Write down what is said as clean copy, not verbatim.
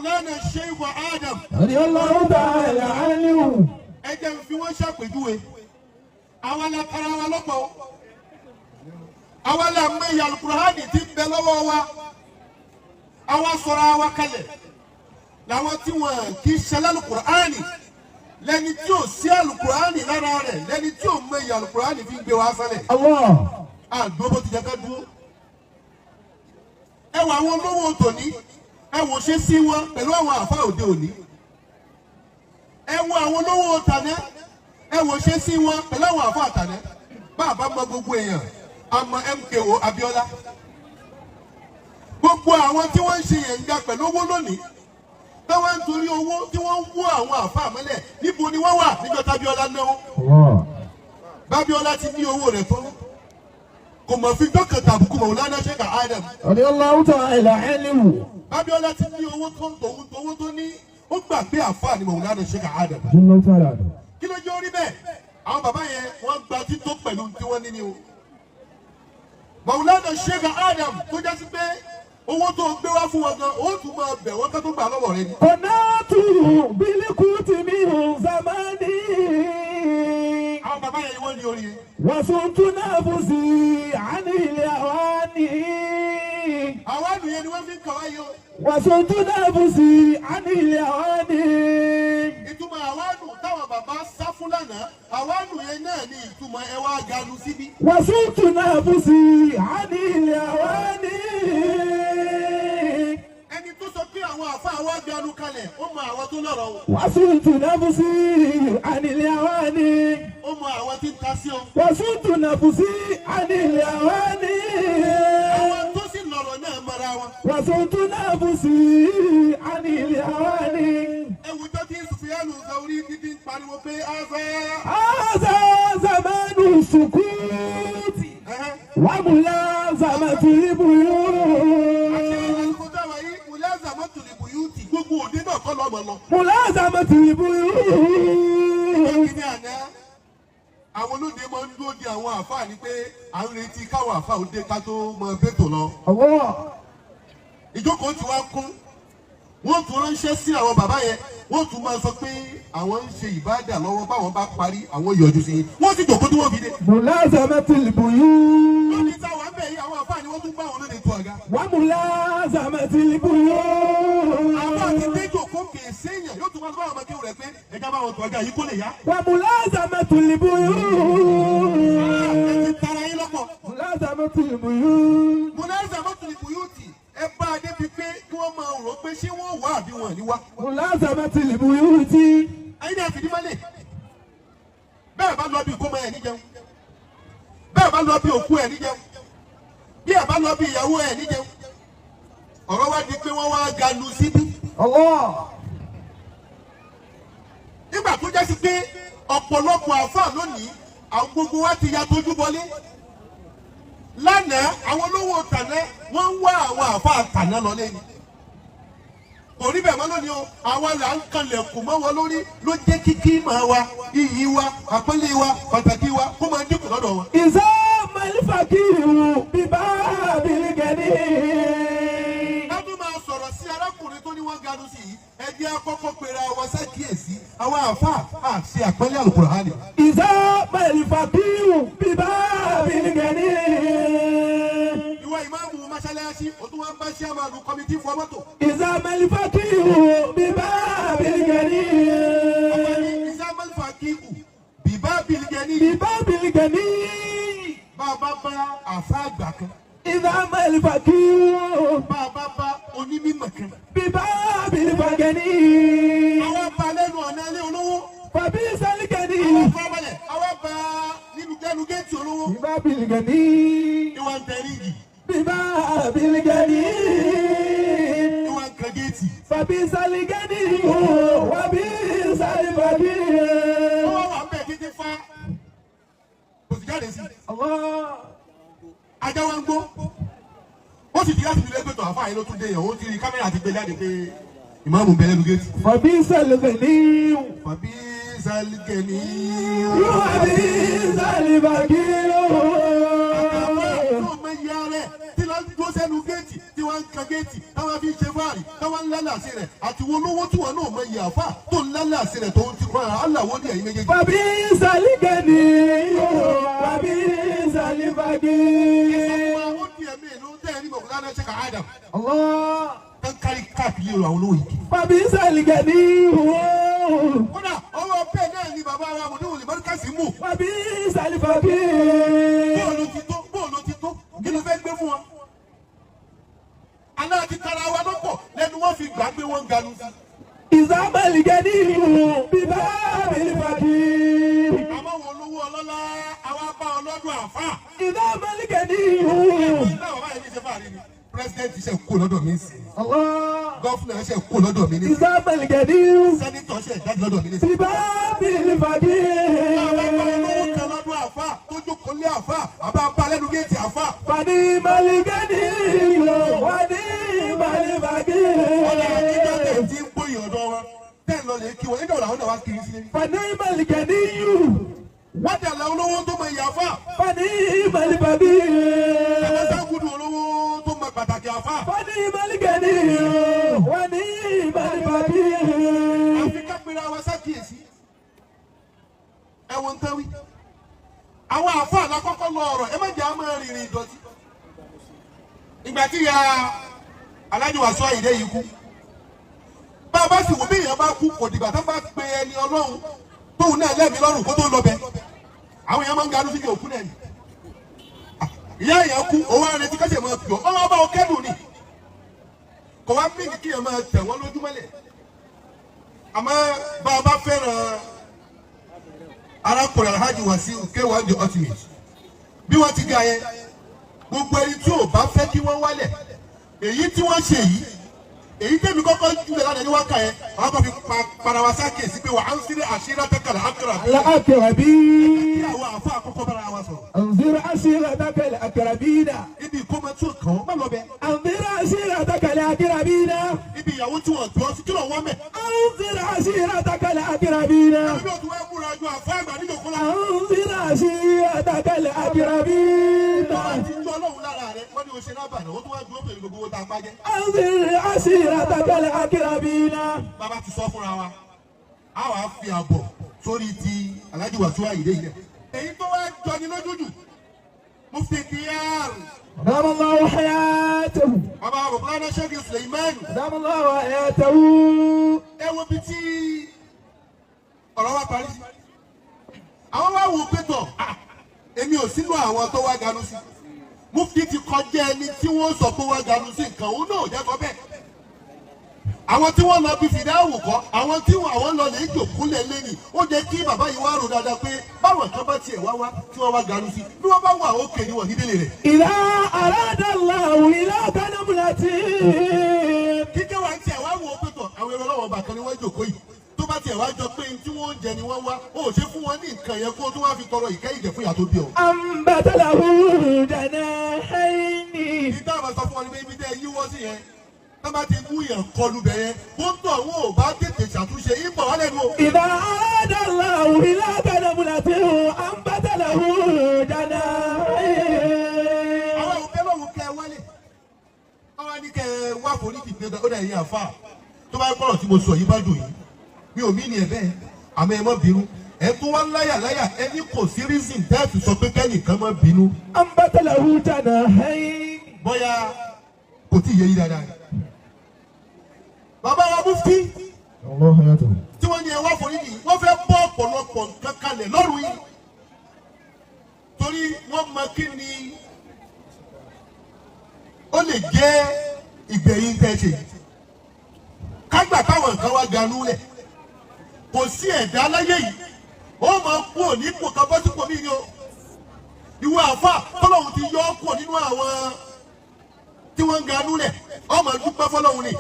Maulana Sheikh Adam. Radiyallahu ta'ala anhu. Ẹ jẹ́ n fi wọ́n ṣàpèjúwe. Àwa la tara wa lọ́pọ̀, àwa la mọ ìyá alukurahani tí ń bẹ lọ́wọ́ wa. Àwa sọ̀rọ̀ àwa kalẹ̀ làwọn tí wọn kì í ṣẹlẹ̀ alukurahani, lẹ́ni tí ò sí alukurahani lára rẹ̀, lẹ́ni tí ò mọ ìyá alukurahani fi ń gbé wa sálẹ̀. Allah. Àdúró bó ti jẹ́ ká dúró. Ẹ wọ àwọn olówó tòní, ẹ wò ṣe sí wọn pẹ̀lú àwọn àfa òde òní. Ẹ wo àwọn olówó tàná, ẹ wò ṣe sí wọn pẹ̀lú àwọn àfa àtàná. Bàbá mọ gbogbo èèyàn, àmọ́ MKO Abiola, gbogbo àwọn tí wọ́n ń ṣe yẹ̀ǹga pẹ̀lú owó lónìí, táwọn ń torí owó tí wọ́n ń wó àwọn àfa mọ́lẹ̀, níbo ni wọ́n wà níjọ́ tábíọ́lá náwó? Allah. Bábíọ́lá ti ní owó rẹ̀ tó, kò mọ̀ fi dọ́kàn tàbùkù Mọ̀lánà Sheikh Adam. Radiyallahu ta'ala anhu. Bábíọ́lá ti ní owó tó tòun tówó tó ní, ó gbà pé àfa ni Mọ̀lánà Sheikh Adam. Radiyallahu ta'ala anhu. Kí ló jẹ́ orí bẹ́ẹ̀? Àwọn bàbá yẹn, wọ́n gba tító pẹ̀lú tí wọ́n ní ni o. Mọ̀lánà Sheikh Adam tó jásí pé owó tó gbé wá fún wọn gan, ó tún máa bẹ̀ wọ́n ká tó gbà lọ́wọ́ rẹ ni. Qanatu bilikuti min zamani. Àwọn bàbá yẹn ni wọ́n ní orí yẹn. Wasuntu nafsi anil hawani. Àwọn àlùyẹn ni wọ́n fi ń kàwá yìí o. Wasuntu nafsi anil hawani. Ìtumọ̀ àwánù táwọn bàbá sá fún lánàá, àwánù yẹn náà ni ìtumọ̀ ẹ wá ganu síbí. Wasuntu nafsi anil hawani. Ẹni tó sọ pé àwọn àfa wa ganu kalẹ̀, ó mọ àwọn tó lọ́rọ̀ o. Wasuntu nafsi anil hawani. Ó mọ àwọn tí ń ta sí o. Wasuntu nafsi anil hawani. Àwọn tó sì lọ́rọ̀ náà mọra wọn. Wasuntu nafsi anil hawani. Ẹwùjọ tí Sùfìyánù Sàwùrí títí ń pariwo pé azá. هذا زمان السكوت وملازمة Àti البيوت. àsìkò táwa yìí, mùlẹ́sà mọ́tò lè bùyúùtì, gbogbo òde náà kọ́ lọ́mọ lọ. ملازمة البيوت. Kíní àná, àwọn olóde máa ń dúró de àwọn àfáà ni pé à ń retí káwọn àfáà ó dé ká tó mọ bẹ́tò lọ. Allah. Ìjókòó tí wàá kún, wọ́n tún ránṣẹ́ sí àwọn bàbá yẹn, wọ́n tún máa sọ pé àwọn ń ṣe ìbádà lọ́wọ́, báwọn bá parí àwọn yọjú sí i, wọ́n sì jòkó tí wọ́n fi dé. ملازمة البيوت. Lónìí táwọn ń bẹ̀ yìí, àwọn àfáà ni wọ́n tún bá àwọn olóde tó àga. وملازمة البيوت. Àwọn àti dé jòkó kèé séèyàn, yóò tún máa bá àwọn ọmọ kéwù rẹ̀ pé ẹja bá wọn tó àga yìí kó lè yá. وملازمة البيوت. Ẹ ti tara yín lọ́pọ̀. ملازمة البيوت. Mùlẹ́sà mọ́tò ìbùyúùtì, ẹ bá a débi pé kí wọ́n máa rò pé ṣé wọ́n wá àbí wọn ní wá. ملازمة البيوت. Ayé náà fìdí mọ́lẹ̀. Bẹ́ẹ̀ bá lọ bí ìkómọ ẹ̀ níjẹun. Bẹ́ẹ̀ bá lọ bí òkú ẹ̀ níjẹun. Bí ẹ̀ bá lọ bí ìyàwó ẹ̀ níjẹun. Ọ̀rọ̀ wá di pé wọ́n wá galu síbí. Allah. Nígbà tó jásí pé ọ̀pọ̀lọpọ̀ àfáà lónìí, àwọn gbogbo wa ti ya tójú bọlé. Lánàá, àwọn olówó tàná, wọ́n ń wá àwọn àfáà tàná lọ lẹ́yìn. Kò rí bẹ́ẹ̀ mọ́ lónìí o, àwa là ń kanlẹ̀kùn mọ́ wọn lórí, ló jẹ́ kíkí máa wa, iyì wa, àpọ́nlé wa, pàtàkì wa kó máa dínkù lọ́dọ̀ wọn. إذا ما الفقير بباب الغني. Ká tó máa sọ̀rọ̀ sí arákùnrin tó ní wọ́n ganu sí yìí, ẹ jẹ́ àkọ́kọ́ pera wa sákìyèsí, àwọn àfáà àti àpọ́nlé Àlùkùránì. إذا ما الفقير بباب الغني. Ìwọ ìmáàmù mọ́ṣáláṣí, o tún wá ń bá chairman committee fọ mọ́tò. إذا ما الفقير بباب الغني. Ọba ní ìsámẹ́lì fàkíkù bìbá bìlìgẹ́ni. بباب الغني. Bá a bá bá àfa àgbà kan, إذا ما الفقير bá a bá bá onímọ̀ kan, بباب الغني. Àwa bá lẹ́nu ọ̀nà ilé olówó. فبئس الغني. Àwa farabalẹ̀, àwa bá nínú gẹ́nu géètì olówó. بباب الغني. Ìwà ń tẹ̀rí yìí, بباب الغني. ìwà ń kan géètì. فبئس الغني وبئس الفقير. Ó wá wà ń bẹ̀ títí fá. Kò sì jáde sí. الله. Ajá wa ń gbó. Ó sì di láti fi lẹ́gbẹ̀tọ̀ àfáà yẹn ló tún dé yẹn. Ó ti rí kámẹ́rà ti gbé jáde pé ìmáàmù ń bẹ lẹ́nu géètì. فبئس الغني. Fàbí sálíkẹ́ni. وبئس الفقير. Tó mọ iye rẹ̀ tí lọ dúró sẹ́nu géètì, tí wọ́n ń kan géètì, táwọn fi ń ṣe fáàrí, táwọn ń lálàsí rẹ̀, àti wo olówó tí wọn náà mọ iye àfà tó ń lálàsí rẹ̀ tó ń ti kọ́ aláwọ̀ ní ẹ̀yìn méjèèjì. وبئس الغني وبئس الفقير. Ó di ẹ̀mí ìlú tẹ́ ẹ̀ ní bọ̀kútà náà ṣe kà Adam الله. tán kárí káàkiri àwọn olówó yìí. وبئس الغني. Kódà ọwọ́ bẹ́ẹ̀ náà ni bàbá wa mọ̀dúnwò lè mọ́ríkàsì mú. وبئس الفقير. Bóòlù ti tó, bóòlù ti tó, kí ló fẹ́ gbé fún wọn? Aláà ti tara wa lọ́pọ̀ lẹ́nu wọ́n fi gbà pé wọ́n ń ganu sí. إذا ما الغني بباب الفقير. Àmọ́ wọn olówó ọlọ́lá, àwa bá ọlọ́dún àfà. إذا ما الغني. Nígbà bàbá yẹn ní ṣe fàárí ni. President ṣe kú lọ́dọ̀ mi sí. الله. Governor ṣe kú lọ́dọ̀ mi ní. إذا ما الغني Senator ṣe jáde lọ́dọ̀ mi ní. بباب الفقير. Àwa bá olówó kan lọ́dún àfà tó jókòó lé àfà, àbá bá lẹ́nu géètì àfà. فنعم الغني ونعم Ọ̀nà àtijọ́ الفقير. tẹ̀ tí ń gbóyè ọ̀dọ́ wọn. Tẹ́ lọ lè kí wọn, nígbà wo làwọn náà wá kiri sílé. فنعم الغني. Wọ́n dà la olówó tó mọ ìyá àfà. فنعم الفقير. Àwọn sáńgùdù olówó tó mọ pàtàkì àfà. فنعم الغني ونعم الفقير. Àfi ká pera wa sákìyèsí. Ẹ wo ń tán wí. Àwọn àfà lákọ́kọ́ lọ ọ̀rọ̀, ẹ má jẹ́ àmọ́ rìnrìn ìdọ̀tí. Ìgbà tí ya Alhaji Wasiu Ayinde yìí kú. Bá a bá sì wò bí èèyàn bá kú, kò dìgbà tó bá pe ẹni Ọlọ́run tóun náà lẹ́mìí lọ́rùn kó tó lọ bẹ. Àwọn èèyàn máa ń ganú síbi òkú náà ni. Ìyá èèyàn kú, òun á retí kẹ́sẹ̀ máa pè ọ́, ọlọ́wọ́ bá ọ kẹ́dùn ni. Kò wá mí kí èèyàn máa tẹ̀ wọ́n lójúmọ́lẹ̀. Àmọ́ bá a bá fẹ́ràn arákùnrin Alhaji Wasiu K1 the Ultimate, bí wọ́n ti ga yẹn, gbogbo ẹni tí ò bá fẹ́ kí wọ́n wálẹ̀, èyí tí wọ́n ṣe yìí, èyí tẹ̀mí kọ́kọ́ júlẹ̀ lánàá ní wákà yẹn, àwọn kan fi para wa sákèsí pé wà á ń sílẹ̀ àṣírí àtẹ́kàlà àkàrà bí الأقربين. kí àwọn àfọ àkọ́kọ́ bára wa sọ̀rọ̀. أنذر عشيرتك الأقربين. Ibi ìkómọ tí ò kàn wọ́n má lọ bẹ. أنذر عشيرتك الأقربين. Ibi ìyàwó tí wọ́n gbọ́ sí kí ló wọ́n mẹ́. أنذر عشيرتك الأقربين. Ẹbí òtún wẹ́ múra ju àfọ àgbà nínú òkú la. أنذر عشيرتك الأقربين. Wọ́n ti ju Ọlọ́run lára rẹ̀, wọ́n ní o ṣe lábàá náà, wọ́n tún wá dúró pẹ̀lú gbogbo owó tá a pa jẹ́. أنذر عشيرتك الأقربين. Bàbá ti sọ fúnra wa, a wàá fi àbọ̀ sórí ti Alhaji Wasiu Ayinde yìí. Èyí tó wá jọni lójú jù, Mufti Diyar, دام الله حياته. bàbá Mọ̀kúlánà Sheikh Suleiman, دام الله حياته. ẹ wo bí tí ọ̀rọ̀ wa parí sí. Àwọn wá wò pé tọ̀, èmi ò sínú àwọn tó wá ganu sí. Mufti ti kọjá ẹni tí wọ́n sọ pé wá ganu sí nǹkan, òun náà ò jẹ́ sọ bẹ́ẹ̀. Àwọn tí wọ́n lọ bí fìdáwò kọ́, àwọn tí àwọn lọ lè jòkúlẹ̀ lẹ́nì, ó jẹ́ kí bàbá yìí wá rò dáadáa pé báwọn kan bá tiẹ̀ wá wá tí wọ́n wá ganu sí, bí wọ́n bá wà ókè ni wọ́n ní délé rẹ̀. إذا أراد الله إلى كنملة. Kíkẹ́ wa tiẹ̀ wá wò ó pé tọ̀, àwọn ẹ̀rọ ọlọ́wọ́ bàkan ni wọ́n jòkó yìí, tó bá tiẹ̀ wá jọ pé ní tí wọ́n ń jẹ ni wọ́n wá, ó ṣe fún wọn ní nǹkan yẹn kó tó wá fi tọrọ ìkẹ́ ìjẹ fún ìyá tó bí ọ. أنبت له جناحين. Ìdá àwọn sọ fún wọn ni pé ibi tẹ́ ẹ yíwọ́ sí yẹn, tó bá ti mú yẹn kọlu bẹ̀ yẹn, kó ń tọ̀ wọn ò bá tètè ṣàtúnṣe ìbọ̀ wálẹ̀ nù. إذا أراد الله إلى كنملة أنبت له جناحين. Àwọn òbí lọ́wọ́ kẹ́ ẹ wálé, wọ́n wá ní kẹ́ ẹ wá foríjì pé ó dà yín àfà, tó bá kọ́rọ̀ tí mo sọ yìí bá dùn yín, mi ò mí ni ẹ bẹ́ẹ̀, àmọ́ ẹ má bínú, ẹ tún wá láyà láyà, ẹ ní kò sí reason tẹ́ ẹ fi sọ pé kẹ́nìkan má bínú. أنبت له جناحين. Bóyá kò tí ì yé yín dáadáa ni. Bàbá wa Mufti الله حياته. tí wọ́n ní ẹ wá foríjì, wọ́n fẹ́ bọ́ ọ̀pọ̀lọpọ̀ nǹkan kalẹ̀ lọ́rùn yìí, torí wọ́n mọ kí ni ó lè jẹ́ ìgbẹ̀yìn tẹ́ ṣe yìí. Kágbà táwọn nǹkan wá ganú lẹ̀, kò sí ẹ̀dá láyé yìí ó máa kú òní kò kan bọ́ sípò mí ni o. Ìwọ àfà tọ́lọ́hún ti yọ ọ́ kúrò nínú àwọn tí wọ́n ń ganú lẹ̀, ó máa dúpẹ́ fọlọ́hún ni.